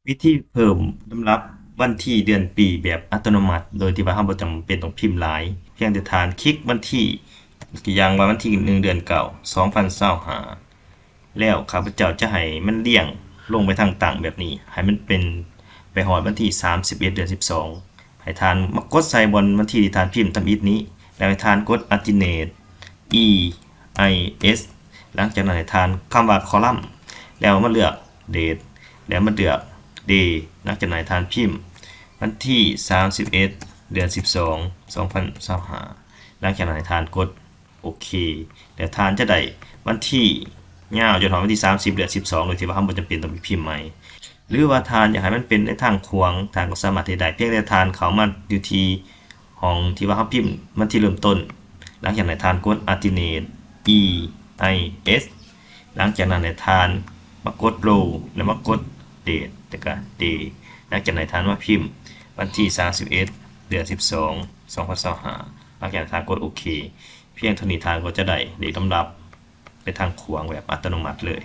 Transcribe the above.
ວິທີເພີ່ມລຳດັບວັນທີເດືອນປີແບບອັດຕະໂນມັດ ໂດຍທີ່ວ່າເຮົາບໍ່ຈຳເປັນຕ້ອງພິມຫຼາຍ, ພຽງແຕ່ທ່ານຄລິກວັນທີ ຕົວຢ່າງວ່າວັນທີໜຶ່ງ ເດືອນເກົ້າ ສອງພັນຊາວຫ້າ ແລ້ວຂ້າພະເຈົ້າຈະໃຫ້ມັນລຽງລົງໄປທາງຕັ້ງແບບນີ້ ໃຫ້ມັນເປັນໄປຮອດວັນທີສາມສິບເອັດ ເດືອນສິບສອງ ໃຫ້ທ່ານມາກົດໃສ່ບ່ອນວັນທີທີ່ທ່ານພິມທຳອິດນີ້ ແລ້ວໃຫ້ທ່ານກົດ Alternate E I S ຫຼັງຈາກນັ້ນໃຫ້ທ່ານຄຳວ່າ Column ແລ້ວມາເລືອກ Date ແລ້ວມາເລືອກ Day ຫຼັງຈາກນັ້ນໃຫ້ທ່ານພິມວັນທີສາມສິບເອັດ ເດືອນສິບສອງ ສອງພັນຊາວຫ້າ ຫຼັງຈາກນັ້ນໃຫ້ທ່ານກົດ ໂອເຄ ແລ້ວທ່ານຈະໄດ້ວັນທີຍາວຈົນຮອດວັນທີສາມສິບ ເດືອນສິບສອງ ໂດຍທີ່ວ່າເຮົາບໍ່ຈຳເປັນຕ້ອງໄປພິມໃໝ່ ຫຼືວ່າທ່ານຢາກໃຫ້ມັນເປັນໃນທາງຂວາງ ທ່ານກໍສາມາດເຮັດໄດ້ ພຽງແຕ່ທ່ານເຂົ້າມາຢູ່ທີ່ຫ້ອງທີ່ວ່າເຮົາພິມວັນທີເລີ່ມຕົ້ນ ຫຼັງຈາກນັ້ນທ່ານກົດ Alternate E I S ຫຼັງຈາກນັ້ນໃຫ້ທ່ານມາກົດ Row ແລ້ວມາກົດ Date ແລ້ວກໍ Day ຫຼັງຈາກນັ້ນທ່ານມາພິມວັນທີສາມສິບເອັດ ເດືອນສິບສອງ ສອງພັນຊາວຫ້າ ຫຼັງຈາກນັ້ນທ່ານກົດໂອເຄ ພຽງເທົ່ານີ້ທ່ານກໍຈະໄດ້ເລກລຳດັບໄປທາງຂວາງແບບອັດຕະໂນມັດເລີຍ.